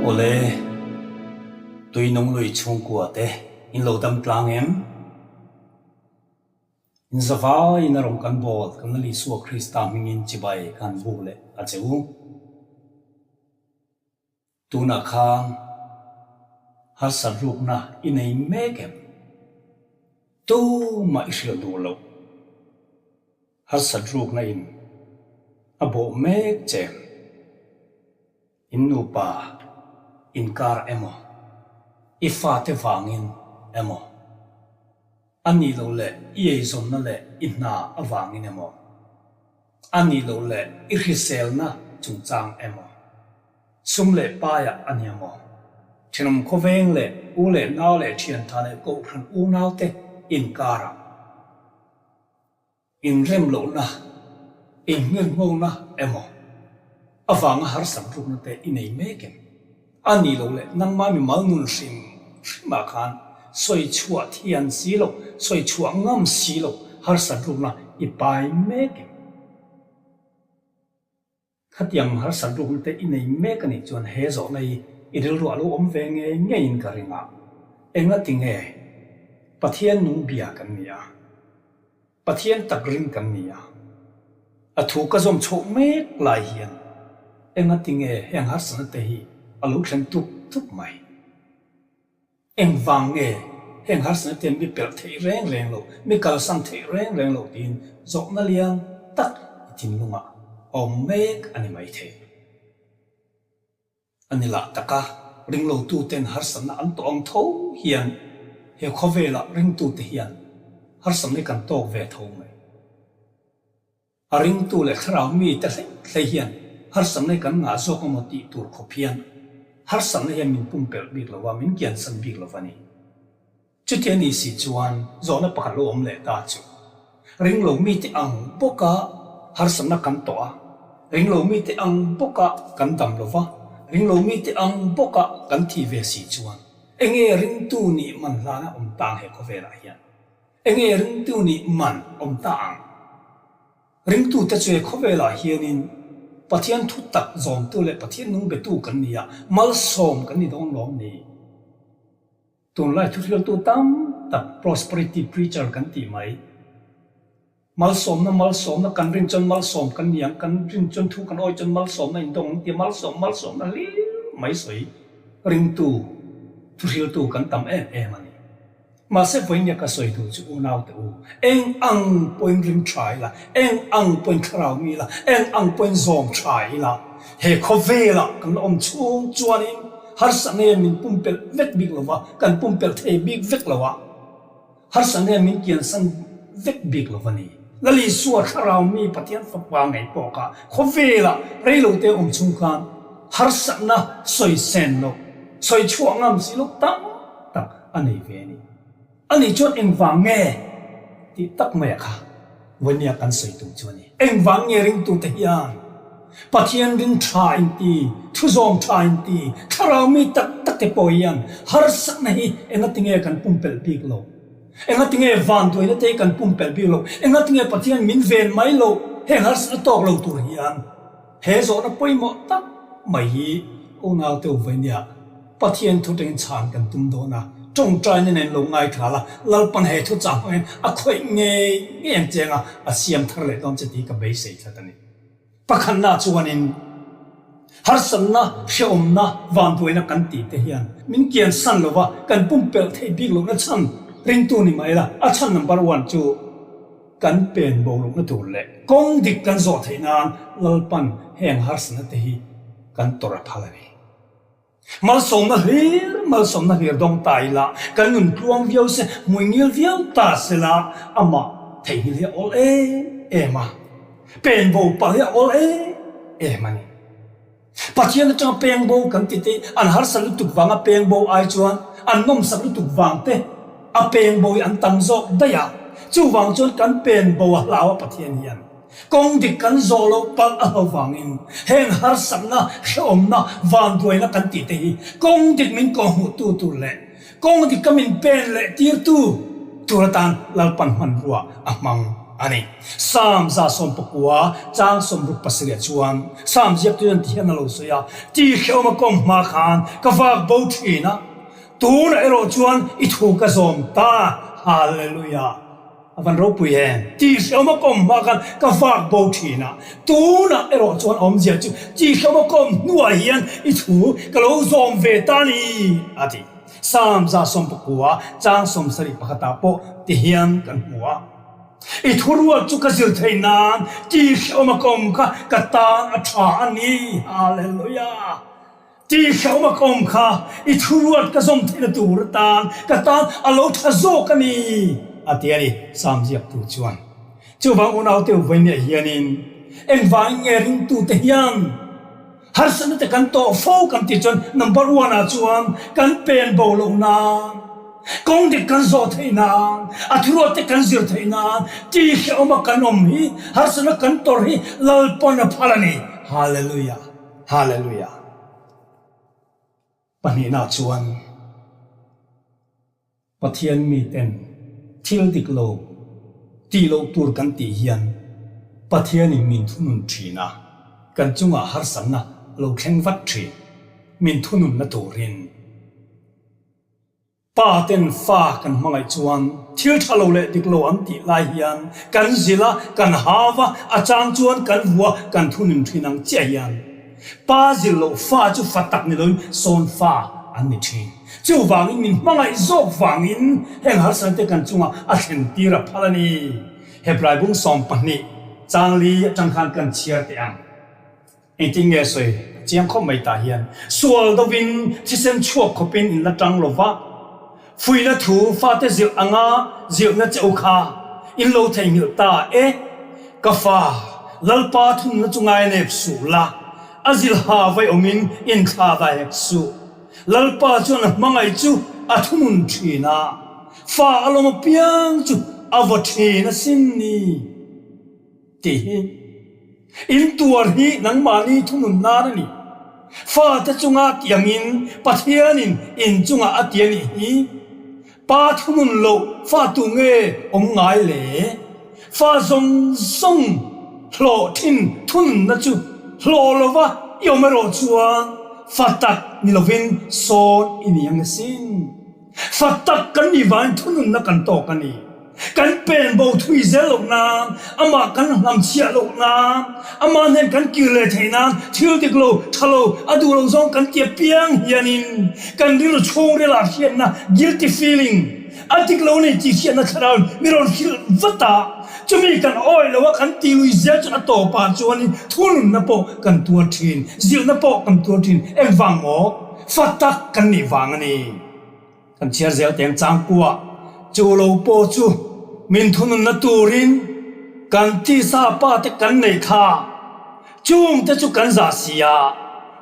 Awle, Tuinung lui chhungkua te in lo dam tlang em? In zavaiin a rawn kan bawl kan Lal Isua Krista hmingin chibai ka han buk leh a che u. Tunah khan harsat rukna i nei mek em? Tumah i hrilh duh loh. Harsat rukna in a bawh mek che em? In nupa inkar emaw, i fate vangin emaw, a nih loh leh i eizawnna leh i hna avangin emaw, a nih loh leh i hriselna chungchang emaw, sum leh paiah a nia maw? Thenawm khawveng leh u leh nau leh thiantha leh kohhran unaute inkarah inrem lohna, inhmirhngawna emaw avanga harsat rukna te i nei mek em? A nih loh leh nangmah mimal nun hrim hrimah khan sawi chhuah thian si lo, sawi chhuah ngam si lo harsat rukna i pai mek em? Khatiang harsat rukna te i nei mek a nih chuan he zawhna hi i rilru a lo awm ve ngei ngeiin ka ring a. Engati nge? Pathian nung bia kan ni a. Pathian tak ring kan ni a. A thu ka zawm chhoh mek lai hian engati nge heng harsatna te hi a lo thlen tuk tuk mai? Engvang nge heng harsatna te mi pelh theih reng reng lo, mi kalsan theih reng reng lo tiin zawhna lian tak i thinlungah a awm mek a ni maithei. A ni lah taka ringlotute'n harsatna an tawh ang tho hian he khawvelah ringtute hian harsatna hi kan tawk ve tho mai. A ringtu leh thlarau mite hlei hlei hian harsatna hi kan ngah zawk emaw tih tur khawp hian harsatna hian min pumpelh bik lo a, min kiansan bik lo a ni. Chuti a nih si chuan zawhna pakhat lo awm leh ta chu, ringlo mite ang bawka harsatna kan tawh a, ringlo mite ang bawka kan dam lo va, ringlo mite ang bawka kan thi ve si chuan enge ringtu nih man hlana awm tang he khawvelah hian? Enge ringtu nih man awm ta ang? Ringtute chu he khawvelah hianin Pathian thu tak zawmtu leh Pathian nung betu kan ni a, malsawm kan ni dawn lawm ni? Tunlai thuhriltu tam tak prosperity preacher kan tih mai. Malsawmna malsawmna kan rin chuan malsawm kan ni ang, kan rin chuan thu kan awi chuan malsawmna in dawng ang tia malsawm malsawmna hlir mai sawi ringtu thuhriltu kan tam em em a ni. Mahse vawinia ka sawi duh chu unaute u, eng ang pawhin ring tha ila, eng ang pawhin thlarau mi ila, eng ang pawhin zawm tha ila, he khawvelah kan la awm chhung chuanin harsatna hian min pumpelh vek bik lo va, kan pumpelh thei bik vek lo a, harsatna hian min kiansan vek bik lo a ni. Lal Isua thlarau mi Pathian fapa ngei pawh kha khawvelah reilote awm chhung khan harsatna sawi sen lo, sawi chhuah ngam si lo tam tak a nei ve a ni. A nih chuan engvang nge tih tak mai a kha Vawnia kan sawi tum chu a ni. Engvang nge ringtute hian Pathian ring tha inti, thuzawm tha inti, thlarau mi tak tak te pawh hian harsatna hi engatinge kan pumpelh bik lo? Engatinge vanduaina te hi kan pumpelh bik lo? Engatinge Pathian min ven mai lo heng harsatna tawk lo tur hian? He zawhna pawimawh tak mai hi unaute u Vainia, Pathian thu tengin chhan kan tum dawn a, tawngtaina nen lo ngaithla la, Lalpan he thu chah hmangin a khawih ngei ngei ang cheng a, a siam thar leh dawn che tih ka beisei tlat a ni. Pakhatna chuanin harsatna, hrehawmna, vanduaina kan tih te hian min kiansan lo va, kan pumpelh theih bik lohna chhan ringtu ni mai la, a chhan number one chu, Kan pen bo lohna tur leh kawng dik kan zawh theih nan Lalpan heng harsatna te hi kan tawrh a phal a ni. Malsawmna hlir malsawmna hlir dawng ta ila, kan nun tluang viau se, hmui ngil viau ta se la, amah theihnghilh hi a awl em em a, pen bo pah hi a awl em em a ni. Pathian atanga peng bo kan ti te, an harsa lutuk vanga peng bo ai chuan an nawmsak lutuk vang te a peng bo hi an tam zawk daih a. Chuvang chuan kan pen bo a hlau a Pathian hian kawng dik kan zawh loh palh a hlo vangin heng harsakna, hrehawmna, vanduaina kan tih te hi kawng dik min kawhhmuh tu tur leh kawng dik ka min pen leh tir tu tur atan Lalpan hmanrua a hmang. a ni. Psalm 119 chang 67 chuan Psalm ziaktu hian ti hian a lo sawi a, Tihrehawm a kawm hma khan ka vak bo thin a, tunah erawh chuan i thu ka zawm ta. Hallelujah! A van ropui em? Tihrehawm a kawm hma khan ka vak bo thin a, tunah erawh chuan awmzia chu tihrehawm a kawm hnuah hian i thu ka lo zawm ve ta a ni, a ti. Psalm 119 chang 70 pakhatah pawh ti hian kan hmu a. I thuruat chu ka zir thei nan tihrehawm a kawm kha ka tan a tha a ni. Hallelujah! Tihrehawm a kawm kha i thuruat ka zawm theihna tur atan ka tan a lo tha zawk a ni, a ti a ni, Psalm ziaktu chuan. Chuvang unaute vawinia hianin engvangin nge ringtute hian Harsatna te kan tawh fo kan tih chuan number one ah chuan kan pen bo loh nan, kawng dik kan zawh theih nan, a thuruat te kan zir theih nan ti hrehawm a kan awm hi harsatna kan tawrh hi Lalpawn a phal a ni. Hallelujah! Hallelujah! Pahnihna chuan. Pathian miten thil dik lo tih loh tur kan tih hian Pathianin min thunun thin a, kan chungah harsatna lo thleng vat thin, min thununna turin. Pa ten fa kan hmangaih chuan thil tha lo leh dik lo an tih lai hian kan zilh a, kan hau a, a chang chuan kan vua kan thunun thin ang chiah hian Pa zilh loh fa chu fa tak ni loin sawn fa an ni thin. Chuvangin min hmangaih zawk vangin heng harsate kan chungah a thlen tir a phal a ni. Hebrai bung 12 chang li atang khan kan chhiar teh ang. Engtin nge sawi chiang khawp mai tah hian sual dovin thisen chhuak khawpin in la tang lo va, fuihna thu fate zilh anga zilhna che u kha in lo theihnghilh ta e. Ka fa, Lalpa thunna chu ngainep suh la, a zilha vai awmin inthla dai hek suh. Lalpa chuan a hmangaih chu a thunun thin a, fa a lawm apiang chu a vaw thin asin ni tih hi. In tuar hi nangmahni thunun nan a ni. Fate chunga tiangin Pathianin in chungah a ti a nih hi. Pa thunun loh fa tu nge awm ngai le? Fa zawng zawng hlawh thin thununna chu hlawh lova i awm erawh chuan fa tak ni lovin sawn i ni ang asin. Fa tak kan nih vangin thununna kan tawk a ni. Kan pen bo thui zel loh nan, amah kan hlamchhiah loh nan, amah hnen kan kir leh theih nan thil dik lo, tha lo, a duh lo zawng kan ti apiang hianin kan rilru chhungrilah hriatna, guilty feeling, a dik lo nei tih hriatna thlarau in mi rawn hrilh vat a, chumi kan awih lo a kan ti lui zel chuan a tawpah chuanin thununna pawh kan tuar thin, zilhna pawh kan tuar thin, engvang maw? Fa tak kan nih vang a ni. Kan chhiar zel teng changkua chu lo pawh chu min thununna turin kan tisa pa te kan nei kha, chung te chu kan zah si a,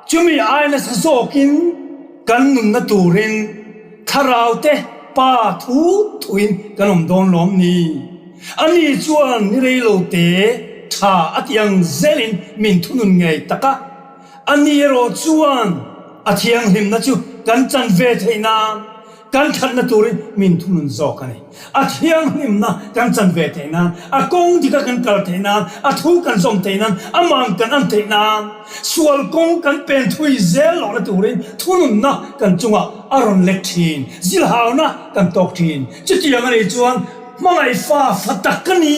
chumi ai nasa zawkin kan nunna turin thlarau te pa thu thuin kan awm dawn lawm ni. Ani chuan ni rei lo te tha a ti ang zelin min thunun ngei tak a. Ani erawh chuan a thianghlimna chu kan chan ve theih nan, kan thatna turin min thunun zawk a ni. A thianghlimna kan chan ve theih nan, a kawng dika kan kal theih nan, a thu kan zawm theih nan, amah kan an theih nan, sual kawng kan pen thui zel lohna turin thununna kan chungah a rawn lek thin, zilhauna kan tawk thin. Chutiang a nih chuan Hmangaih fa, fa tak ka ni,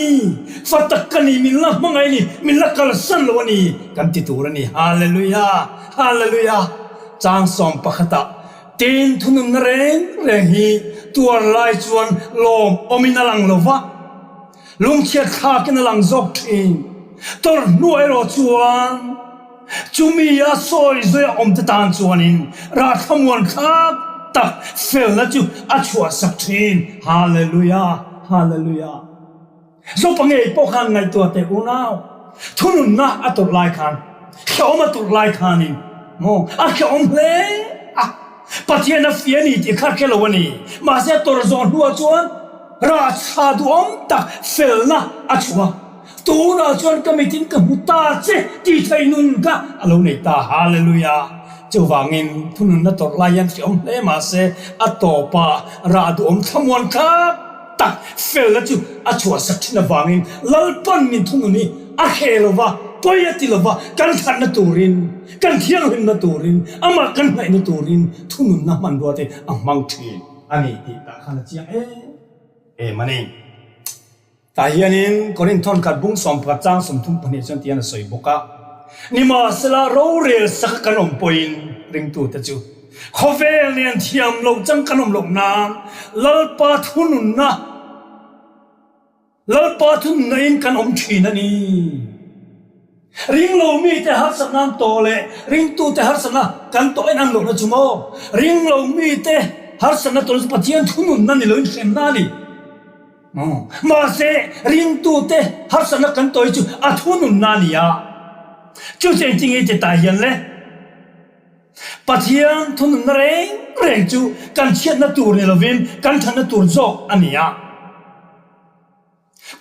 fa tak ka ni, min la hmangaih a ni, min la kalsan lo a ni kan ti tur a ni. Hallelujah! Hallelujah! Chang 11 ah tin thununna reng reng hi tuar lai chuan lawm awmin a lang lo va, lungchhiat thlakin a lang zawk thin. Tawrh hnuah erawh chuan Chumi a sawi zui a awm te tan chuanin Rathlamuan thlak tak felna chu a chhuahsak thin. Hallelujah! Hallelujah! Zopa ngei pawh khan ngaihtuah teh unau, thununna a tawrh lai khan, hrehawm a tawrh lai khanin maw a hrehawm hle a, Pathian a fia ni tih kha hre lo a ni. Mahse a tawrh zawh hnuah chuan Ratha duhawm tak felna a chhuah. Tunah chuan ka mitin ka hmu ta che tih theih nun kha a lo nei ta. Hallelujah! Chuvangin thununna tawrh lai hian hrehawm hle mahse a tawpah rah duhawm thlamuan thlak tak. tak felna chu a chhuahsak thin avangin Lalpan min thunun hi a hreh lo va, pawi a ti lo va, kan thatna turin, kan thianghlimna turin, amah kan hnaihna turin thununna hmanrua te a hmang thin a ni tih tah khan a chiang em em a ni. Tah hianin Korinth thawnkhat bung 11 chang 32 chuan tihian a sawi bawk a, Nimahsela rorel saka kan awm pawhin ringtute chu khawvel nen thiam lo chang kan awm loh nan Lalpa thununna Lalpa thununna in kan awm thin a ni. Ringlo mite harsatna an tawh leh ringtute harsatna kan tawh en an lohna chu maw? Ringlo mite harsatna tawhna chu Pathian thununna ni loin hremna a ni. Mahse, ringtute harsatna kan tawi chu a thununna a ni a. Chu chu engtin nge ti ta hian le? Pathian thununna reng reng chu kan chhiatna tur ni lovin kan thatna tur zawk a ni a.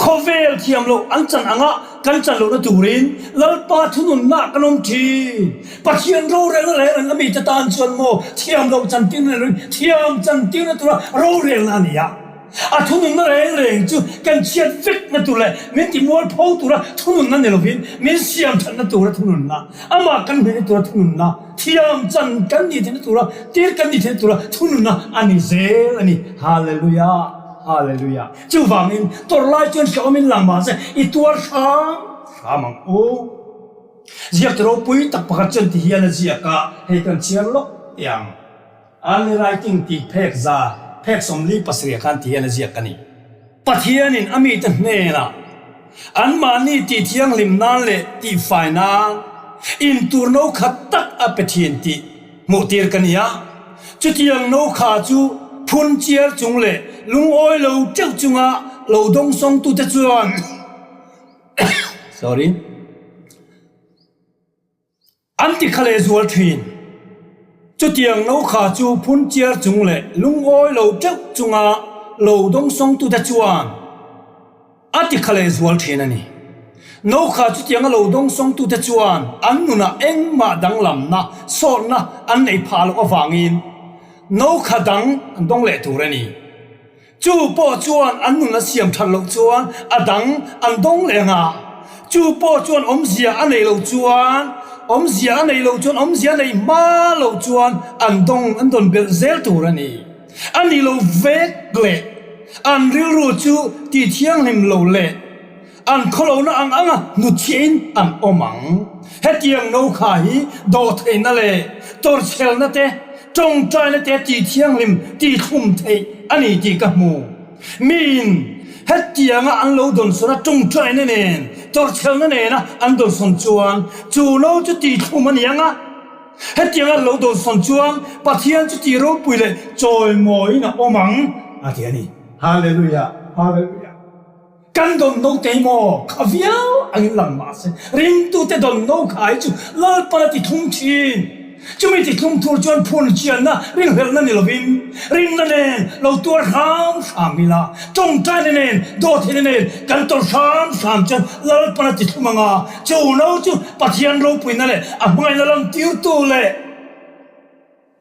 Khawvel thiam loh an chan anga kan chan lohna turin Lalpa thununna kan awm thin. Pathian rorelna reng reng a mite tan chuan maw thiam loh chantirna ni lovin thiam chantirna tura rorelna a ni a. A thununna reng reng chu kan chhiat vekna tur leh min ti mualpho tura thununna ni lovin min siam thatna tura thununna, amah kan hmehna tura thununna, thiam chan kan nih theihna tura tir kan nih theihna tura thununna a ni zel a ni. Hallelujah! Hallelujah! Chuvangin tawrh lai chuan hrehawmin lang mahse i tuar hram hram ang u. Ziak ropui tak pakhat chuan ti hian a ziak a, hei kan chhiar lawk teh ang. Early Writing tih phek za phek 47 khan ti hian a ziak a ni. Pathianin a mite hnenah anmahni tih thianghlim nan leh tihfai nan intur no khat tak a pe thin tih hmuhtir ka ni a. Chutiang no kha chu phun chiar chung leh lungawi lo teuh chunga lo dawngsawngtute chuan sorry. An ti kha leh zual thin. Chutiang no kha chu phun chiar chung leh lungawi lo teuh chunga lo dawngsawngtute chuan a ti kha leh zual thin a ni. No kha chutianga lo dawngsawngtute chuan an nunah engmah danglamna, sawtna an nei phah loh avangin no kha dang an dawng leh tur a ni. Chu pawh chuan an nun a siam that loh chuan a dang an dawng leh ang a, chu pawh chuan awmzia a neih loh chuan awmzia a neih loh chuan awmzia a neih hma loh chuan an dawng an dawn belh zel tur a ni. A nih loh vek leh an rilru chu tih thianghlim lo leh An khawlohna ang anga hnutchhiahin an awm ang. Hetiang no kha hi dawhtheihna leh tawrhchhelna te, tawngtaina te tih thianghlim tih thlum theih a ni tih ka hmu. Miin hetianga an lo dawnsawn a tawngtaina nen, tawrhchhelna nena an dawnsawn chuan chu no chu tih thlum a ni ang a. Hetianga an lo dawnsawn chuan Pathian chu tih ropui leh chawimawiin a awm ang a ti a ni. Hallelujah! Hallelujah! Kan dawn no te maw kha viau angin lang mahse ringtute dawn no kha hi chu Lalpan a ti thlung thin. Chumi ti thlung tur chuan phun chianna ringhlelhna ni lovin rinna nen lo tuar hram hram ila, tawngtaina nen, dawhtheihna nen kan tawrh hram hram chuan Lalpan a ti thlum anga chu no chu Pathian ropuina leh a hmangaihna lantirtu leh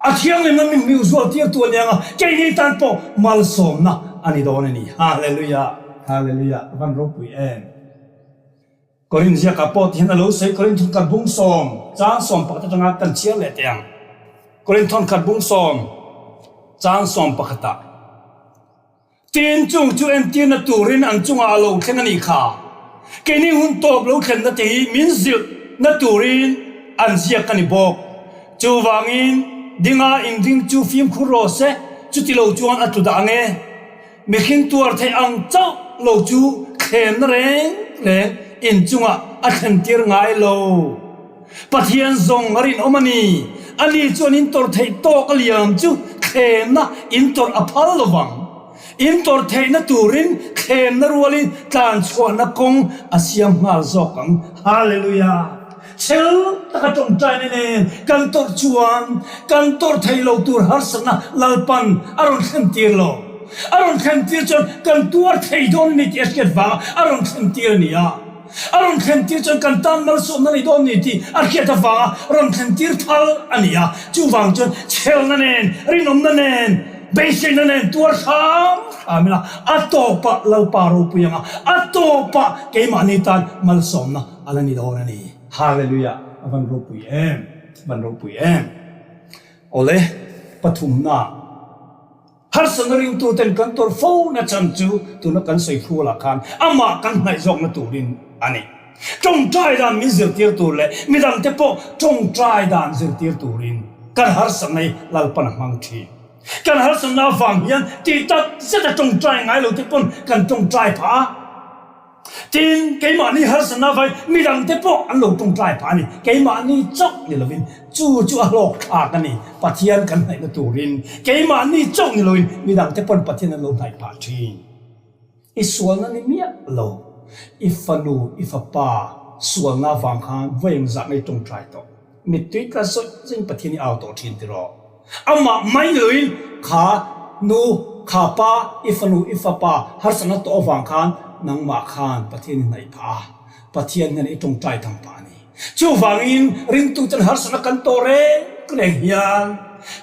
A thianghlimna min hmiu zual tir tu a nia nga, keini tan pawh malsawmna a ni dawn a ni. Hallelujah! Hallelujah! A van ropui em! Korinth ziakah pawh tihian a lo sawi, Korinth thawnkhat bung sawm, chang 11 atanga kan chhiar leh teh ang. Korinth thawnkhat bung sawm, chang 11 ah. Tin, chung chu entirna turin an chungah a lo thleng a nih kha. Keini hun tawp lo thlenna te hi min zilhna turin an ziak a ni bawk. Chuvangin, dinga inring chu fimkhur rawh se, chuti lo chuan a tlu dah ang e. Mihring tuar theih ang chauh lo chu thlemna reng reng inchungah a thlentir ngai lo. Pathian zawng a rinawm a ni. Ani chuan in tawrh theih tawk a liam chu thlemna in tawrh a phal lo vang. In tawrh theihna turin thlemna rualin tlan chhuahna kawng a siam nghal zawk ang. Hallelujah! Chhel taka tawngtaina nen kan tawrh chuan kan tawrh theih lo tur harsatna Lalpan a rawn thlen tir lo. A rawn thlen tir chuan kan tuar thei dawn a ni tih a hriat vanga a rawn thlen tir a ni a. A rawn thlen tir chuan kan tan malsawmna nei dawn ni tih a hriat avanga rawn thlen tir thal a ni a. Chuvang chuan chhelna nen, rinawmna nen, beiseina nen tuar hram. hram ila, a tawpah Lalpa ropui anga, a tawpah keimahni tan malsawmna a la ni dawn a ni. Hallelujah! A van ropui em! A van ropui em! Awle, pathumna. Harsatna ringtuten kan tawrh fo na chhan chu tuna kan sawi thlualah khan amah kan hnaih zawkna turin a ni. Tawngtai dan min zirtir tur leh midangte pawh tawngtai dan zirtir turin kan harsatna hi Lalpan a hmang thin. Kan harsatna avang hian tih tak zeta tawngtai ngai lote pawn kan tawngtai phah a. Tin, keimahni harsatna vai midangte pawh an lo tawngtai phah a ni. Keimahni chauh ni lovin chu chu a hlawk thlak a ni. Pathian kan hnaihna turin keimahni chauh ni loin midangte pawn Pathian an lo hnaih phah thin. I sualna ni miah lo. I fanu, i fapa sualna avang khan vawi engzah nge i tawngtai tawh? Mittui tla zawih zawih in Pathian i au tawh thin tiraw? Amah mai ni loin kha nu, kha pa, i fanu, i fapa harsatna tawh avang khan nangmah khan Pathian i hnaih phah a, Pathian hian i tawngtai tham phah a ni. Chuvangin ringtuten harsatna kan tawh reng reng hian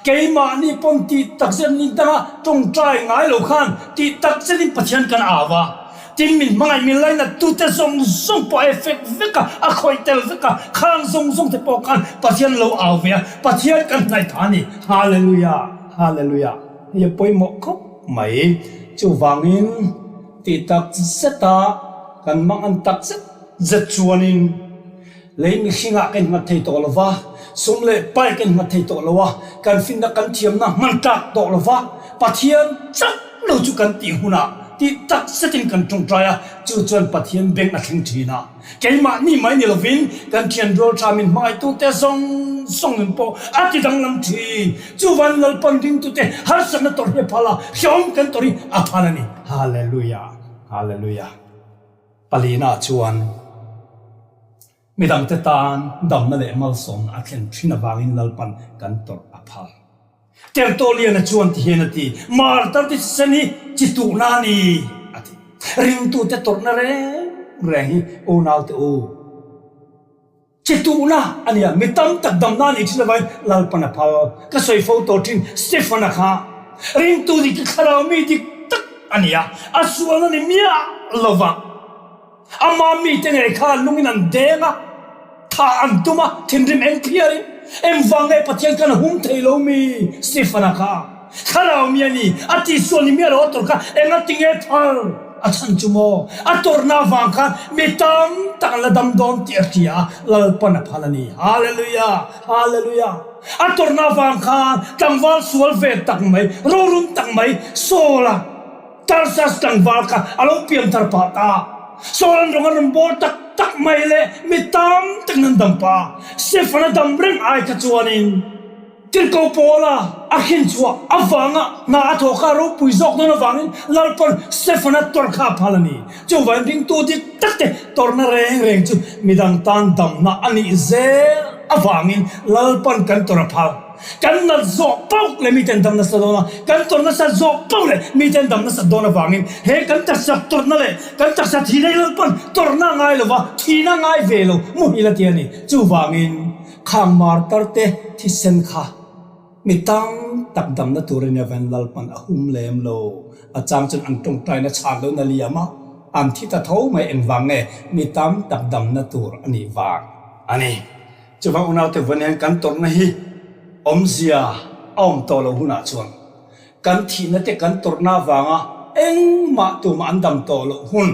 keimahni pawn tih takzet ni danga tawngtai ngai lo khan tih takzetin Pathian kan au a. Tin, min hmangaih min lainat tute zawng zawng pawh a effect vek a, a khawih tel vek a, khang zawng zawng te pawh khan Pathian lo au ve a, Pathian kan hnaih tha a ni. Hallelujah! Hallelujah! Hei a pawimawh khawp mai. Chuvangin tih tak zeta kan mang an tak zet zet chuanin lei mihringah kan nghat thei tawh lo va, sum leh pai kan nghat thei tawh lo a, kan finna kan thiamna hman tlak tawh lo va, Pathian chauh lo chu kan tih hunah tih tak zetin kan tawngtai a, chu chuan Pathian beng a thleng thin a. Keimahni mai ni lovin kan thian rual tha min hmangaihtute zawng zawng nun pawh a ti danglam thin. Chuvan Lalpan ringtute harsatna tawrh hi a phal a, hrehawm kan tawrh hi a phal a ni. Hallelujah! Hallelujah! Palina chuan midangte tan damna leh malsawmna a thlen thin avangin Lalpan kan tawrh a phal. Tertullian-a chuan ti hian a ti, Martar ti sen hi chi tuhna a ni, a ti. Ringtute tawrhna reng reng hi unaute u chi tuhna a nia, mi tam tak damna a nih thin avangin Lalpan a phal. Ka sawi fo tawh thin, Stephen-a kha ringtu dik thlarau mi dik tak a ni a, a sualna ni miah lova. Ama mite ngei kha lungin an deng a, tha an tum a, thinrim eng phiarin, Engvang nge Pathian khan a hum thei lo mi? Stephen-a kha thlarau mi a ni, a tihsual ni miah lo a tawrh kha engati nge phal? A chhan chu maw? A tawrhna avang khan mi tam tak an la dam dawn tih a hria a, Lalpan a phal a ni. Hallelujah! Hallelujah! A tawrhna avang khan tlangval sual ve tak mai, rorum tak mai, Saul-a, Tarsus tlangval kha a lo pian thar phah ta. Saul an rawng a rawn bawl tak tak mai le, mi tam takin an dam pah a. Stefan a dam reng ai kha chuanin Tirhkoh Paula a hrinchhuah avanga hna a thawh kha ropui zawk dawn avangin Lalpan Stefan a tawrh kha a phal a ni. Chuvangin ringtu dik tak te tawrhna reng reng chu midang tan damna a nih zel avangin Lalpan kan tawrh a phal. Kan nat zawh pauh leh miten dam nasa dawn a, kan tawrh nasa zawh pauh leh miten dam nasat dawn avangin he kan taksa tawrhna leh kan taksa thihna hi Lalpan tawrhna a ngai lova, thihna a ngai ve lo muhil a ti a ni. Chuvangin khang martarte thisen kha mi tam tak damna turin Evan Lalpan a hum lem lo. A chang chuan an tawngtaina chhan lo na liam a, an thi ta tho mai engvang nge mi tam tak damna tur a nih vang a ni. Chuvang unaute vawn hian kan tawrhna hi awmzia a awm tawh loh hunah chuan kan thihna te kan tawrhna avanga engmah tumah an dam tawh loh hun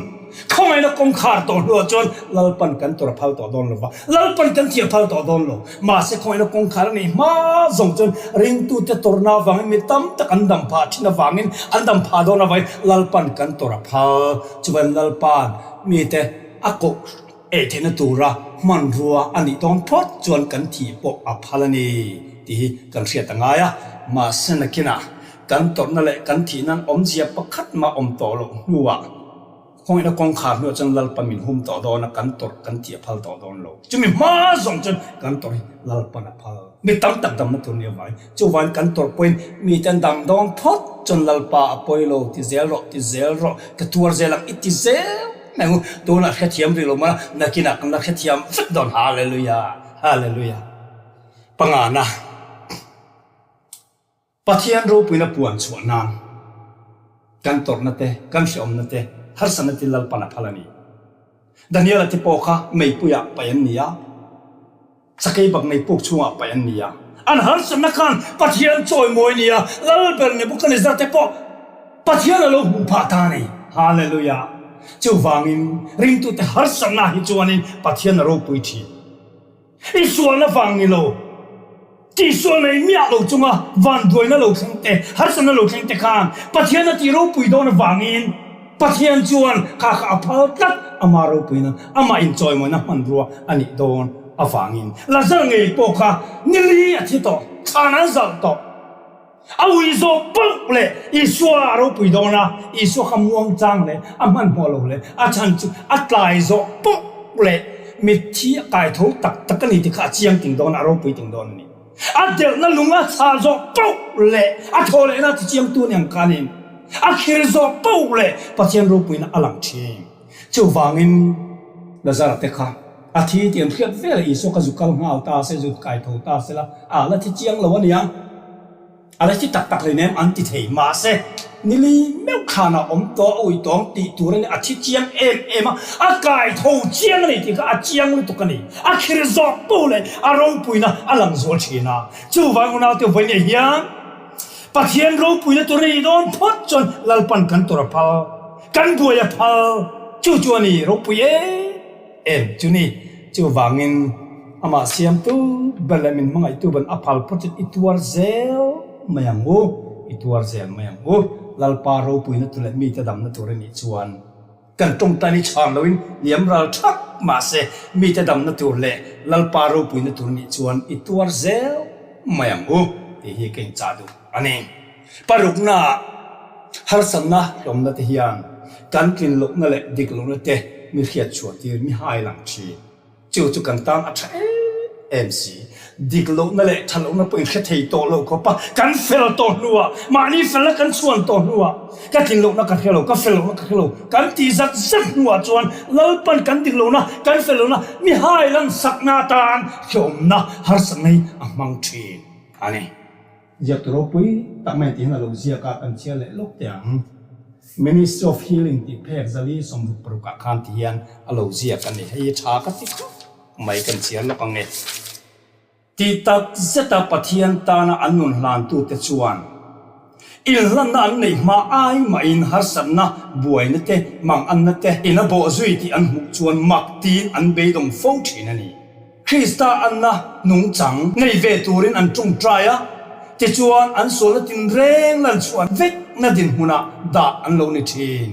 khawngaihna kawngkhar tawh hnuah chuan Lalpan kan tawrh a phal tawh dawn lo va, Lalpan kan thih a phal tawh dawn lo. Mahse khawngaihna kawngkhar a neih hma zawng chuan ringtute tawrhna avangin mi tam tak an dam phah thin avangin an dam phah dawn avangin Lalpan kan tawrh a phal. Chuvan Lalpan mite a koh Ei theihna tura hmanrua a nih dawn phawt chuan kan thih pawh a phal a ni tih hi kan hriat a ngai a. Mahse nakinah kan tawrhna leh kan thih nan awmzia pakhat mah awm tawh loh hnuah khawngaihna kawngkhar hnuah chuan Lalpa min hum tawh dawn a, kan tawrh kan tih a phal tawh dawn lo. Chumi hma zawng chuan kan tawrh hi Lalpan a phal. Mi tam tak damna tur nia vangin Chuvain kan tawrh pawhin mite an dam dawn phawt chuan Lalpa a pawi lo ti zel rawh ti zel rawh ka tuar zel ang i ti zel mai ang u. Tunah hrethiam rih lo mah nakinah kan la hrethiam vek dawn Hallelujah Hallelujah Pangana Pathian ropuina puan chhuah nan. Kan tawrhna te, kan hrehawmna te, harsatna te Lalpan a phal a ni. Daniela te pawh kha meipuiah paih an ni a, sakei bak nei puk chhungah paih an ni a. An harsatna khan Pathian chawimawi ni a, Lalber Nebuchadnezzar te pawh Pathian a lo hmuh phah ta a ni. Hallelujah! Chuvangin ringtute harsatna hi chuanin Pathian a ropui thin. I sualna vang ni lo, tihsual nei miah lo chunga vanduaina lo thleng te, harsatna lo thleng te khan Pathian a tih ropui dawn avangin Pathian chuan kha kha a phal tlat, ama ropuina, amah inchawimawina hmanrua a nih dawn avangin. Lazar ngei pawh kha nili a thi tawh, thlan an zalh tawh. A ui zawh pauh leh Isua a ropui dawn a, Isua kha muangchang leh a hmanhmawh lo leh a chhan chu a tlai zawh pauh leh mitthi a kai tho tak tak a ni tih kha a chiang ting dawn a, a ropui ting dawn a ni. A delhna lung a chhah zawh pauh leh a thaw lehna a tichiangtu ni ang khanin a khir zawh pauh leh Pathian ropuina a lang thin. Chuvangin Lazara te kha a thi tih an hriat vel a, Isua kha zu kal nghal ta se, zu kai tho ta se la, a la thi chiang lo a nia, a la thi tak tak hleinem an ti thei. Mahse, nili meuh khanah awm tawh a ui tawng tih tur a ni, a thi chiang em em a, a kai tho chiang a ni tih kha a chiang lutuk a ni. A khir zawk poh leh a ropuina a lang zual thin a. Chuvang unaute vawiin hian Pathian ropuina tur a nih dawn phawt chuan Lalpan kan tur a phal. Kan buai a phal chu chu a ni ropui em em chu ni. Chuvangin amah siamtu ber leh min hmangaihtu ban a phal phawt chuan i tuar zel mai ang u, i tuar zel mai ang u. Lalpa ropuina tur leh mite damna tur a nih chuan kan tawngtai ni chhan loin liam ral thak mahse mite damna tur leh Lalpa ropuina tur a nih chuan i tuar zel mai ang u tih hi ka inchah duh a ni. Parukna harsatna hlawmna te hian kan tlin lohna leh dik lohna te mi hriat chhuah tir mi hai lang thin. Chu chu kan tan a tha em em si. Dik lohna leh tha lohna pawh in hre thei tawh lo khawp a, kan fel tawh hnuah, mahni felna kan chhuan tawh hnuah, ka tlin lohna ka hre lo, ka fel lohna ka hre lo kan tih zat zat hnuah chuan Lalpan kan dik lohna, kan fel lohna mi hai lan sakna atan hrehawmna harsatna hi a hmang thin a ni. Ziaktu ropui tak mai tih hian a lo ziak a, kan chhiar leh lawk teh ang. Ministry of Healing tih phek zali 66 ah khan ti hian a lo ziak a ni. Hei hi tha ka ti khawp mai kan chhiar lawk ang e. Tih tak zeta Pathian tana an nun hlantute chuan inhlanna an neih hma ai mahin harsatna, buaina te, manganna te in a bawh zui tih an hmuh chuan mak tiin an beidawng fo thin a ni. Krista anna nungchang nei ve turin an tawngtai a, tichuan an sualna tinreng lan chhuah vekna dinhmunah dah an lo ni thin.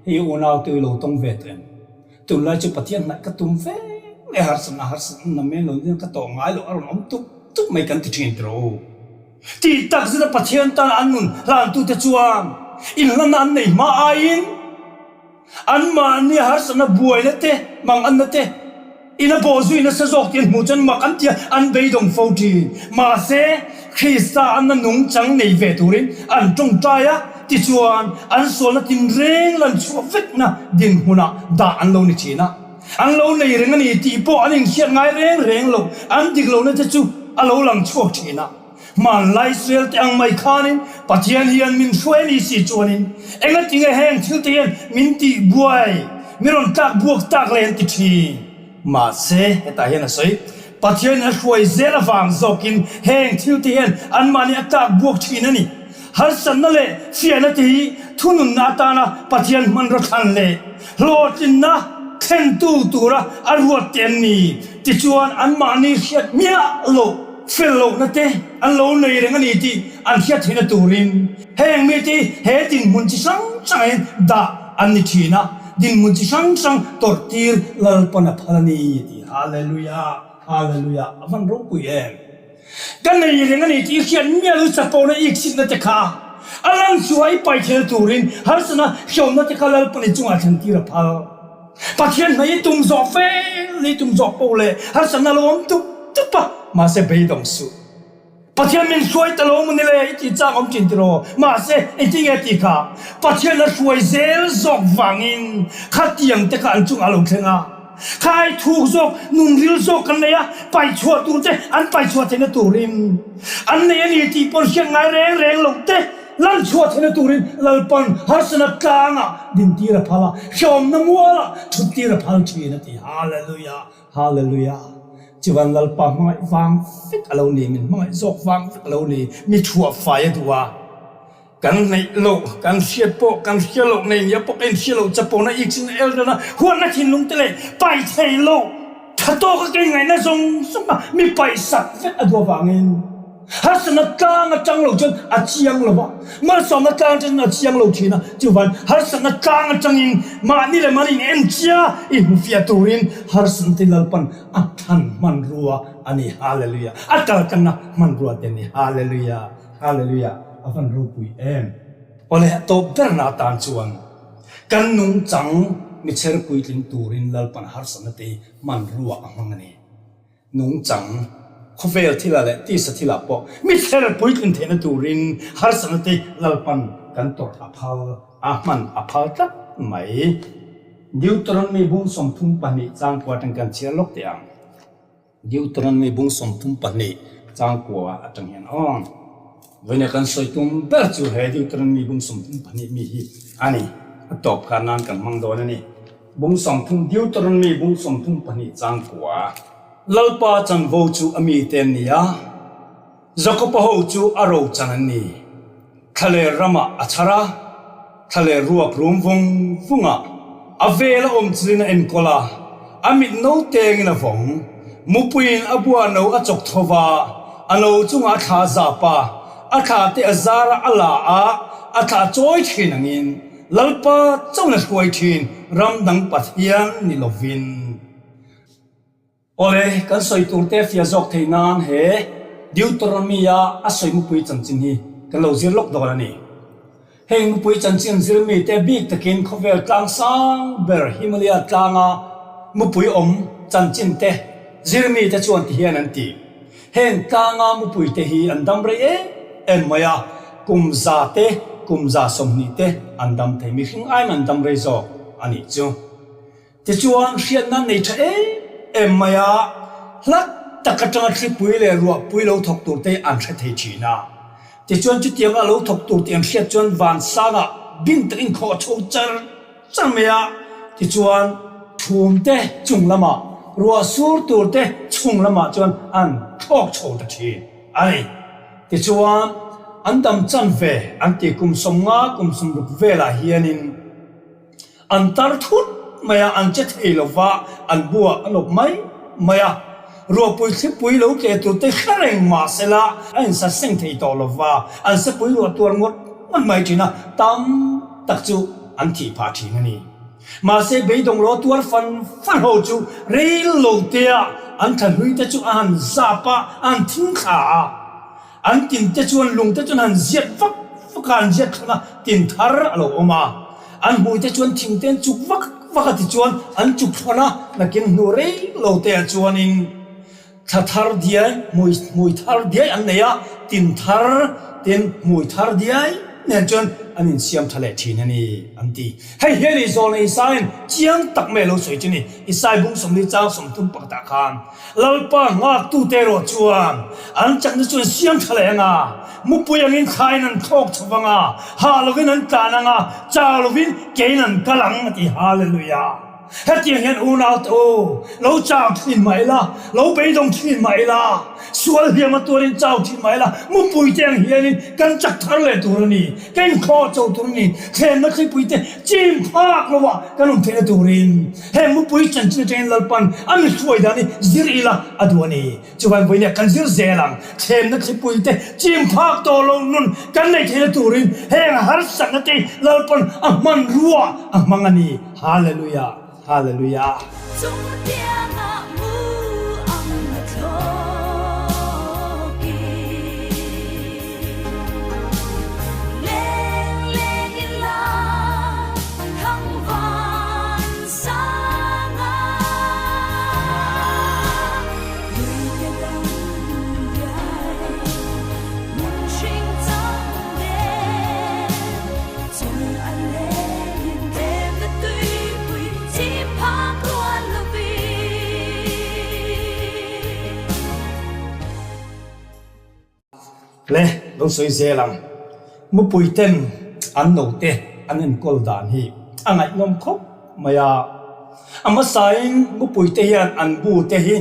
Hei unau te lo tawng ve tawh em? Tunlai chu Pathian hnaih ka tum ve mai, harsatna harsatna na men lo nia ka tawh ngai loh a rawn awm tup tup mai kan ti thin tiraw u. Tih tak zeta Pathian tana an nun hlantute chuan inhlanna an nei hma aiin, Anmahni harsatna buaina te, manganna te, ina bawh zui nasa zawk tih an hmuh chuan mak an ti a, an beidawng fo thin. Mahse, Krista anna nungchang nei ve turin an tawngtai a, tichuan an sualna tinreng lan chhuah vekna dinhmunah dah an lo ni thin a. An lo nei reng a ni tih pawh an inhriat ngai reng reng lo, an dik lohna te chu a lo lang chhuak thin a. Hmanlai Israel te ang mai khanin Pathian hian min hruai a ni si chuanin engatinge heng thil te hian min tih buai, min rawn tlak buak tak le an ti thin. Mahse, hetah hian a sawi, Pathianin a hruai zel avang zawkin heng thil te hian anmahni a tlak buak thin a ni. Harsatna leh fiahna te hi thununna atana Pathian hmanraw thlan leh hlawhtlinna thlentu tura a ruat te an ni. Tichuan, anmahni hriat miah loh fel lohna te an lo nei reng a ni tih an hriat theihna turin heng mite hi he dinhmun chi hrang hrangin dah an ni thin a, dinhmun chi hrang hrang tawrhtir Lalpan a phal a ni a ti. Hallelujah! Hallelujah! A van ropui em! Ka nei reng a ni tih i hriat miah lo chapona iksitna te kha a lang chhuah i pai thel turin harsatna hrehawmna te kha Lalpan i chungah thlen tir a phal. Pathian hmei i tum zawh fel i tum zawh poh leh harsatna lo awm tup tup a, mahse beidawng suh. Pathian min hruai ta lo maw ni le i tih chang awm thin tiraw? Mahse engtin nge tih kha? Pathian a hruai zel zawk vangin khatiang te kha an chungah a lo thleng a. Khai thuk zawk, nunril zawk kan nei a, paihchhuah tur te an paihchhuah theihna turin an nei a ni tih pawn hriat ngai reng reng loh te. Lan chhuah theihna turin Lalpan harsatna tlangah dintir a phal a, hrehawmna mualah thuttir a phal thin a ti. Hallelujah! Hallelujah! Chuan Lalpa hmangaih vang vek a lo ni, min hmangaih zawk vang vek a lo ni, mi chhuah fai a duh a. Kan neih loh, kan hriat pawh kan hria loh, nei nia pawh ka inhria loh, chapona iksin elrena huatna thinlung te leh pai thei loh, tha tawka ka inngaihna zawng zawng a mi paihsak vek a duh avangin harsatna tlang atang lo chuan a chiang lo va, malsawmna tlang atang chuan a chiang lo thin a, chuvan harsatna tlang atangin mahni leh mahni in en chia i hmu fiah turin harsatna te Lalpan a thlan hmanrua a ni, Hallelujah, a kaltlanna hmanrua te a ni, Hallelujah. Hallelujah a van ropui em. Awle a tawp berna atan chuan kan nungchang mi chher puitling turin Lalpan harsatna te hi hmanrua a hmang a ni. Nungchang, khawvel thilah leh tisa thilah pawh mi chher puitlin theihna turin harsatna te Lalpan kan tawrh a phal a hman a phal tlat mai. Deuteronomy bung 32 changkua atang kan chhiar lawk teh ang. Deuteronomy bung 32 changkua atang hian aw. Vawiina kan sawi tum ber chu he Deuteronomy bung 32 mi hi a ni. A tawp kha nan kan hmang dawn a ni. Bung 30 Deuteronomy bung 32 changkua. Lalpa chanvo chu a mite an ni a. Jakob-a ho chu a ro chan an ni. Thlaler ramah a chhar a, thlaler ruak rum vung vung a, a vel a awm chilin a enkawl a, a mit no tengin a vawng. Mupuiin a bua no a chawk tho va, a no chungah a thla a zap a, a thla te a zar a, a la a, a thla a chawi thin angin Lalpa chauhin a hruai thin, ram dang Pathian ni lovin. Awle, kan sawi tur te fiah zawk theih nan he Deuteronomy-a a sawi mupui chanchin hi kan lo zir lawk dawn a ni. Heng mupui chanchin zir mite bik takin khawvel tlang sang ber Himalaya tlanga mupui awm chanchin te zir mite chuan ti hian an ti. Heng tlanga mupui te hi an dam rei em em mai a, kum za te, kum 120 te an dam thei. Mihring aiin an dam rei zawk a nih chu. Tichuan, hriatna nei tha em em mai a, hlat tak atanga thlipui leh ruahpui lo thawk tur te an hre thei thin a. Tichuan, chutianga lo thawk tur tih an hriat chuan vansangah bing takin khawh a chho char char mai a. Tichuan, thum te chung lamah, ruah sur tur te chung lamah chuan an thlawk chho ta thin a ni. Tichuan, an dam chan ve an ti kum 50, kum 60 velah hianin, An tar thut mai a, an che thei lo va, an buah a lawp mai mai a. Ruahpui thlipui lo tleh tur te hre reng mah se la, a insa seng thei tawh lo va, an sepui ruah tuar ngawt ngawt mai thin a, tam tak chu an thih phah thin a ni. Mahse, beidawng lo tuar fan fan ho chu rei lo tea an thlahlui te chu a han zap a, a han thing thla a. An tin te chuan lung te chuan han ziat vak vak a, an ziat thlun a, tin thar a lo awm a. An hmui te chuan thing te an chuk vak vak a tichuan an chuk thlun a, nakin hnu rei lo te ah chuanin thla thar diai, hmui hmui thar diai an nei a, tin thar tin hmui thar diai nen chuan an insiam tha leh thin a ni an ti. Hei hian i zawlna Isaia'n chiang tak mai a lo sawi chu ni, Isai bung 40 chang 31 ah khan. Lalpa nghaktute erawh chuan an chakna chu an siam tha leh ang a, mupui angin thlain an thlawk chho vang a, hah lovin an tlan ang a, chau lovin kein an kal ang a ti. Hallelujah! Hetiang hian unaute u, lo chau thin mah ila, lo beidawng thin mah ila, sual hliam a tuarin chau thin mah ila, mupuite ang hianin kan chak thar leh tur a ni, kan inkhawh chho tur a ni, thlenna thlipuite chim phak lovah kan awm theihna turin. He mupui chanchin atangin Lalpan a mi hruai dan hi zir ila a duh a ni. Chuvan vawinia kan zir zel ang. Thlemna thlipui te chim phak tawh lo nun kan neih theihna turin heng harsatna te Lalpan a hmanrua a hmang a ni. Hallelujah! Hallelujah! Chutiangah mu ang a thlawk i leng leng ila thangvan sanga hruite dang diai hmun hring chang nen chung a lengin tlemna tuipui chim phak rual lovin. Le, lo sawi zel ang. Mupuiten an note an enkawl dan hi a ngaihnawm khawp mai a. A hmasain mupuite hian an bu te hi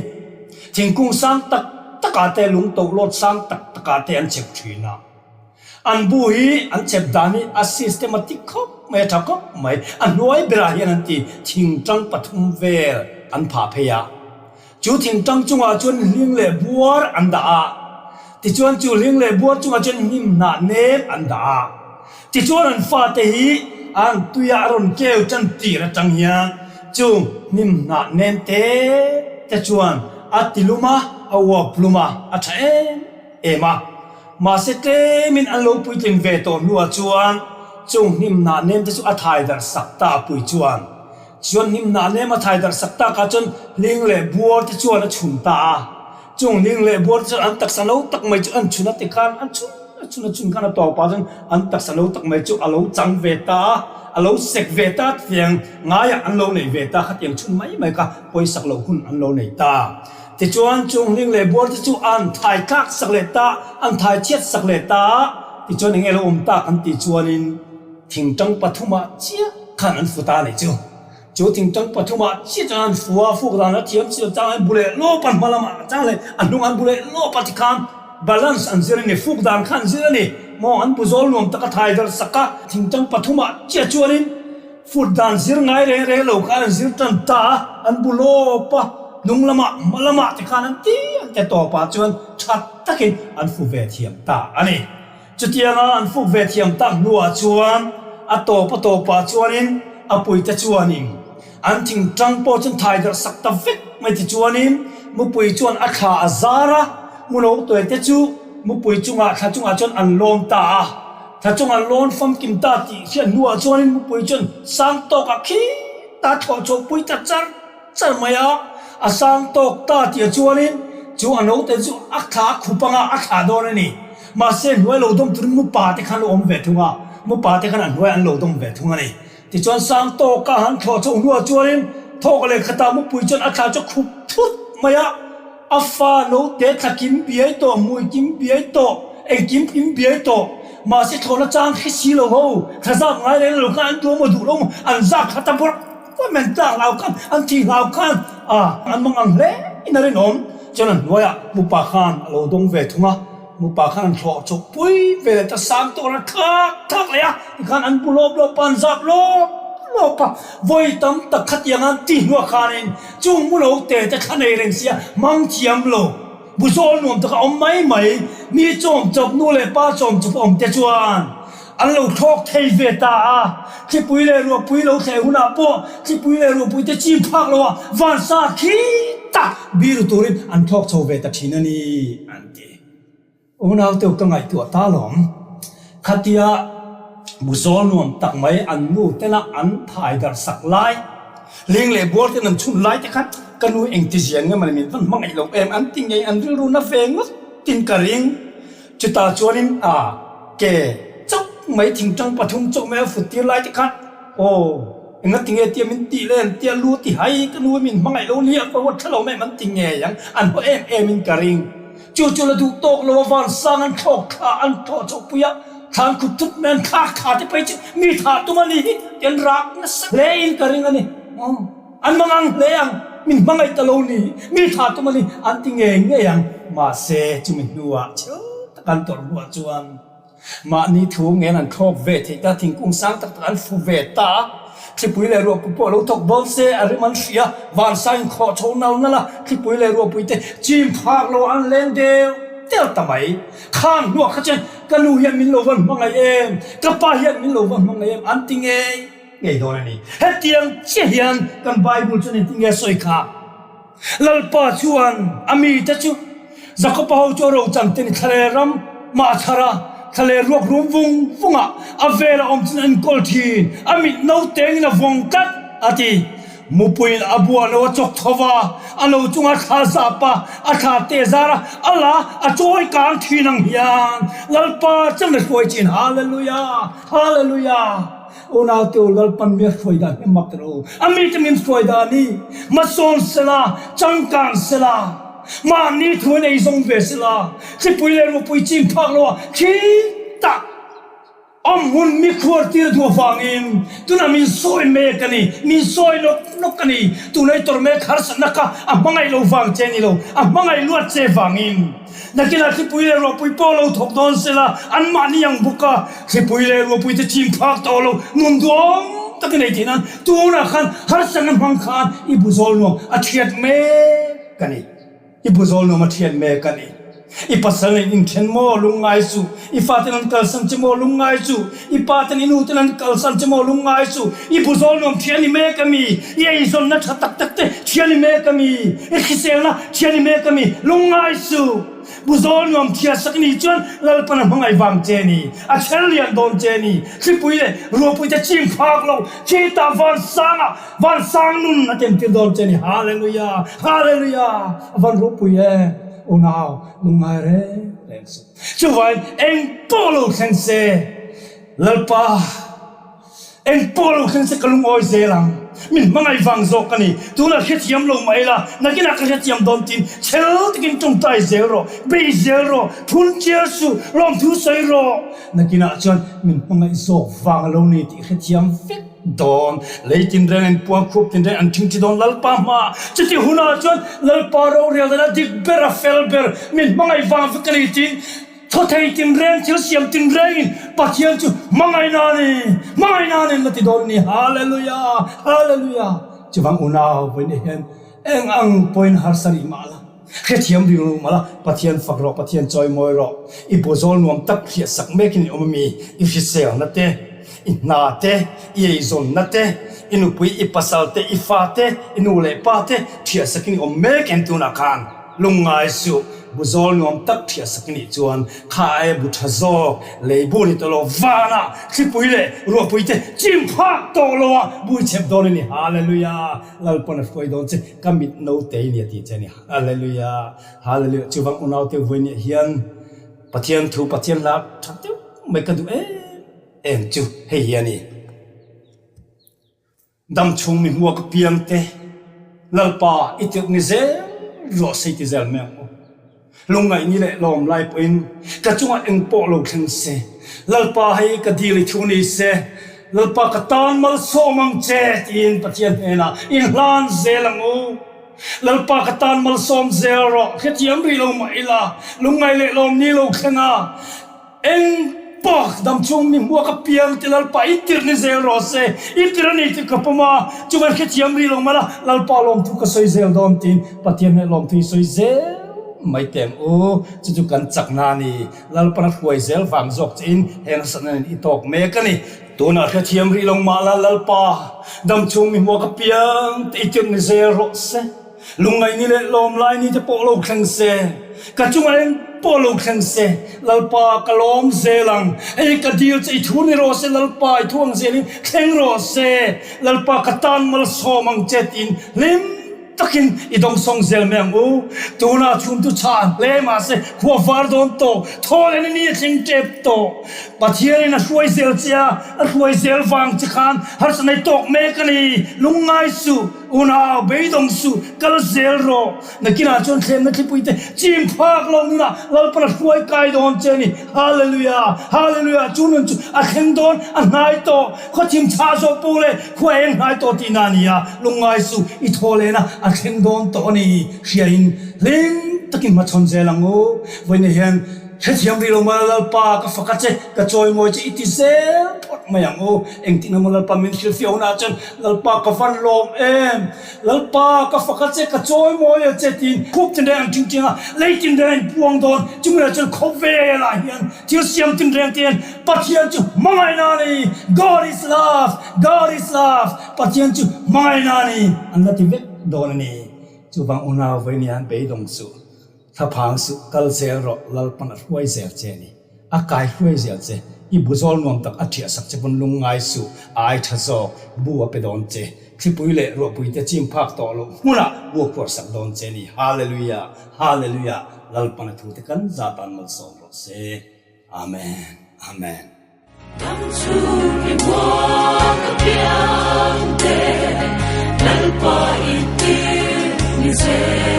thingkung sang tak takah te lung tohlawt sang tak takah te an chep thin a. An bu hi an chep dan hi a systematic khawp mai a tha khawp mai. A hnuai berah hian an ti thingtang pathum vel an phah phei a. Chu thingtang chungah chuan hling leh buar an dah a. Tichuan chu hling leh buar chungah chuan hnim hnah nem an dah a. Tichuan an fate hi an tuia a rawn keu tan tir atang hian chu hnim hnah nem te te chuan a ti lum a, a uap lum a, a tha em em a. Mahse tlemin an lo puitlin ve tawh hnuah chuan chung hnim hnah nem te chu a thai darh sak ta a pui chuan chuan hnim hnah nem a thai darh sak takah chuan hling leh buar te chuan a chhun ta a. Chung hling leh buar te chuan an taksa lo tak mai chu an chhun a tikhan an chhun a chhun a chhun khan a tawpah chuan an taksa lo tak mai chu a lo chang ve ta a, a lo sek ve ta tiang ngaiah an lo nei ve ta khatiang chhun mai mai kha pawisak loh hun an lo nei ta. Tichuan chung hling leh buar te chu an thai tlak sak leh ta, an thai chhiat sak leh ta a, tichuan eng nge lo awm tak an tih chuanin thingtang pathumah chiah khan an fu ta a nih chu. Chu thingtang pathumah chiah chuan an fu a, fuk dan a thiam si lo chang an bu leh lawp a, hma lamah chang leh a hnung an bu leh lawp a tikhan balance an zir a ni, fuk dan kha an zir a ni. Maw an bu zawl nuam tak a thai darh sak a, thingtang pathumah chiah chuanin Foot dan zir ngai reng reng lo khan an zir tan ta a, an bu lawp a, hnung lamah hma lamah te khan an ti an ti tawpah chuan tha takin an fu ve thiam ta a ni. Chutianga an fuk ve thiam tak hnuah chuan a tawp a tawpah chuanin a puite chuanin an thingtang pawh chuan thai darh sak ta vek mai tichuanin mupui chuan a thla a zar a, hmulo tawite chu mupui chungah thla chungah chuan an lawm ta a. Thla chungah lawn famkim ta tih hriat hnuah chuanin mupui chuan sang tawkah khi ta thlawh chhoh pui ta char char mai a, a sang tawk ta tih chuanin chu a naute chu a thla a khup anga a thlah dawn a ni. Mahse hnuai lo dawm turin mupa te khan lo awm ve thung a, mupa te khan a hnuai an lo dawm ve thung a ni. Tichuan sang tawka han thlawh chhoh hnuah chuanin thawk leh khatah mupui chuan a thla chu a khup thut mai a, A fa note thla kim biai tawh, hmui kim biai tawh, engkim kim biai tawh. Mahse thlawhna chang hre si lo ho, thla zak ngai reng lo khan an duh maw duh lo maw, an zak thla ta bawrh bawrh mai, an tlak hlau khan, an thih hlau khan a an mang ang hle in a rinawm. Chuan an hnuaiah mupa khan a lo dawng ve thung a, mupa khan an thlawh chawp pui ve leh ta sang tawh a thlak thlak leh a, tikhan an bu lawp lawp a, an zap lawp lawp a, vawi tam tak khatiang an ti hnuah khanin Chung mu lo te te thla nei reng sia hmang thiam lo, bu zawl nuam taka awm mai mai, mi chawm chawp nu leh pa chawm chawp awm te chuan an lo thlawk thei ve ta a, thlipui leh ruahpui lo thleh hunah pawh thlipui leh ruahpui te chim phak lo a vansa khi tak biru turin an thlawk chho ve ta thin a ni an ti. Unau deuh ka ngaihtuah ta lawm. Khatia buzawl nuam tak mai an nu tena an thai darh sak lai, ling leh buar ten an chhun lai te khan ka nu engti zian nge mawni min van hmangaih lo em an ti ngei an rilru na ve ngawt tin ka ring. Chutah chuanin a ke chauh mai thingtang pathum chauh mai a fut tir lai te khan aw engati nge tia min tih le an tia lu ti hai ka nu min hmangaih lo nia ka huat thla lo mai em an ti ngei ang an haw em em in ka ring. Chu chu la duh tawk lo a van sang an thlawk thla an thlawh chhoh pui a, thla an khup thut mai an thlak thla te phei chu mi thah tum a ni hi ti an rak nasa hle in ka ring a ni. An mangang hle ang, min hmangaih ta lo ni, mi thah tum a ni an ti ngei ngei ang. Mahse chumi hnuah chhel tak an tawrh hnuah chuan Mahni thu ngen an thlawk ve theih ta, thingkung sang tak tak an fu ve ta a, thlipui leh ruahpui pawh lo thawk dawn se a rim an hria, vansaiin khawh chho nal nal a, thlipui leh ruahpui te chim phak lo an leng deuh deuh ta mai. Khang hnuah kha chuan ka nu hian min lo van hmangaih em, ka pa hian min lo van hmangaih em an ti ngei ngei dawn a ni. Hetiang chiah hian kan Bible chuan engtin nge a sawi kha? Lalpa chuan a mite chu Jakoba ho chu a rochan te ni thlaler ram mah a chhar a, thlaler ruak rum vung vungah a vela awm chuan a enkawl thin, a mit nautengin a vawng tlat a ti. Mupuiin a bua lo a chawk tho va, a lo chunga thla zap a, a thla te zar a, a la a chawi kang thin ang hian Lalpa chuan a hruai thin. Hallelujah! Hallelujah! Unau te u Lalpan mi a hruai dan hi mak ro. A mite min hruai dan hi hmasawn sela, changkang sela, mahni thu in ei zawng ve sela, thlipui leh ruahpui chim phak lo ah khi tak. Awm hmun mi khuar tir duh avangin tunah min sawi mek a ni, min sawi nawk nawk a ni. Tunah i tawrh mek harsatna kha a hmangaih lo vang che ni lo, a hmangaih luat che vangin. Nakinah thlipui leh ruahpui pawh lo thawk dawn sela, anmahni ang bawk a, thlipui leh ruahpui te chim phak tawh lo, nun duhawm tak i nei theih nan tunah khan harsatna hmang khan i bu zawl nuam a thiat mek a ni. I bu zawl nuam a thiat mek a ni. I pasal nen inthen maw lungngai suh, i faten an kalsan che maw lungngai suh, i paten i nuten an kalsan che maw lungngai suh, i bu zawl nuam thian i mek a mi, i eizawnna tha tak tak te thian i mek a mi, i hriselna thian i mek a mi, lungngai suh. Bu zawl nuam thiat sak ni chuan Lalpan a hmangaih vang che ni, a chher lian dawn che ni, thlipui leh ruahpui te chim phak lo, khitah van sangah van sang nun a tem tir dawn che ni. Hallelujah! Hallelujah! A van ropui e! Unau, lungngai reng reng suh. Chuvain eng pawh lo thleng se, Lalpa, eng pawh lo thleng se ka lungawi zel ang. Min hmangaih vang zawk ka ni. Tunah hrethiam lo mah ila, nakinah ka hrethiam dawn tiin chhel takin tawngtai zel rawh, bei zel rawh, phun chiar suh, lawmthu sawi rawh. Nakinah chuan min hmangaih zawk vang a lo ni tih hrethiam vek. Dawn, lei tinreng in puang khup tinreng an thingthi dawn Lalpa hmaah. Chuti hunah chuan Lalpa rorel dan a dik ber a fel ber, min hmangaih vang vek a ni tiin thawthei tinreng thil siam tinrengin Pathian chu hmangaihna a ni, hmangaihna a ni la ti dawn a ni. Hallelujah! Hallelujah! Chuvang unau vawiin hian eng ang pawhin harsa rih mah la. Hrethiam ring lo mah la, Pathian fak rawh, Pathian chawimawi rawh. I buazawl nuam tak hriat sak mekin i awm a mi? I hriselna te, i hna te, i eizawnna te, i nupui, i pasal te, i fa te, i nu leh pa te hriat sakin i awm mek em tunah khan? Lungngai suh, buzawl nuam tak hriat sak i nih chuan kha aia bu tha zawk, lei bu ni tawh lo, vanah thlipui leh ruahpui te chim phak tawh lo a bui chep dawn i ni. Hallelujah! Lalpawn a hruai dawn che. Ka mit no te i ni a ti che a ni. Hallelujah! Hallelujah! Chuvang unaute vui nih hian Pathian thu Pathian hla tha deuh mai ka duh em em chu hei hi a ni. Dam chhung mi hmuak apiang te Lalpa i tirh ni zel rawh se i ti zel mai ang u. Lungngaih ni leh lawm lai pawhin ka chungah eng pawh lo thleng se, Lalpa hei ka dil i thu ni se, Lalpa ka tan malsawm ang che tiin Pathian hnenah i hlan zel ang u. Lalpa ka tan malsawm zel rawh, hrethiam rih lo mah ila, lungngaih leh lawm ni lo thleng a, Eng pawh dam chung mi hmuak apiang te Lalpa i tirh ni zel rawh se, i tirh a ni tih ka pawm a, chuan hrethiam rih lo mah la, Lalpa lawmthu ka sawi zel dawn tiin Pathian hneh lawmthu i sawi zel mai teh ang u, chu chu kan chakna a ni. Lalpan a hruai zel vang zawk chiin heng harsatna nen i tawk mek a ni. Tunah hrethiam rih lo mah la, Lalpa dam chung mi hmuak apiang te i tirh ni zel rawh se. Lungngaih ni leh lawm lai ni te pawh lo thleng se, ka chungah eng pawh lo thleng se, Lalpa ka lawm zel ang, hei ka dil che i thu ni rawh se, Lalpa i thu ang zelin thleng rawh se, Lalpa ka tan malsawm ang che tiin hlim takin i dawngsawng zel mai ang u. Tunah chhun chu chhah hle mahse khua var dawn tawh, thaw leh ni a thleng tep tawh. Pathianin a hruai zel che a, a hruai zel vang che khan harsa nei tawk mek a ni, lungngai suh. Unau, beidawng suh, kal zel rawh. Nakinah chuan thlemna thlipui te chim phak lo nunah Lalpan a hruai kai dawn che a ni. Hallelujah! Hallelujah! Chu nun chu a thleng dawn, a hnai tawh. Khawthim chhah zawh pawh leh khua eng hnai tawh tihna a ni a. Lungngai suh, i thaw lehna a thleng dawn tawh a ni. Hriain hlim takin hmachhawn zel ang u. Vawiinah hian hrethiam rih lo mai Lalpa, ka fak a che, ka chawimawi che i ti zel phawt mai ang u. Engtin emaw Lalpa min hrilhfiah hunah chuan Lalpa ka van lawm em! Lalpa ka fak a che, ka chawimawi a che tiin khup tinreng an ṭing ṭing a, lei tinreng an puang dawn. Chumi chuan khawvelah hian thil siam tinreng te hian Pathian chu hmangaihna a ni, God is love, God is love, Pathian chu hmangaihna a ni an la ti vek dawn a ni. Chuvang unau vawiin hian beidawng suh. Thlaphang suh, kal zel rawh, Lalpan a hruai zel che a ni. A kai hruai zel che. I bu zawl nuam tak a ṭhiah sak che pawn lungngai suh, a ai ṭha zawk, bu a pe dawn che. Thlipui leh ruahpui te chim phak tawh loh hmunah bu a khuar sak dawn che a ni. Hallelujah! Hallelujah! Lalpan a thute kan za tan malsawm rawh se. Amen! Amen! Dam chhung i muang a piang te, Lalpa i tir ni zel.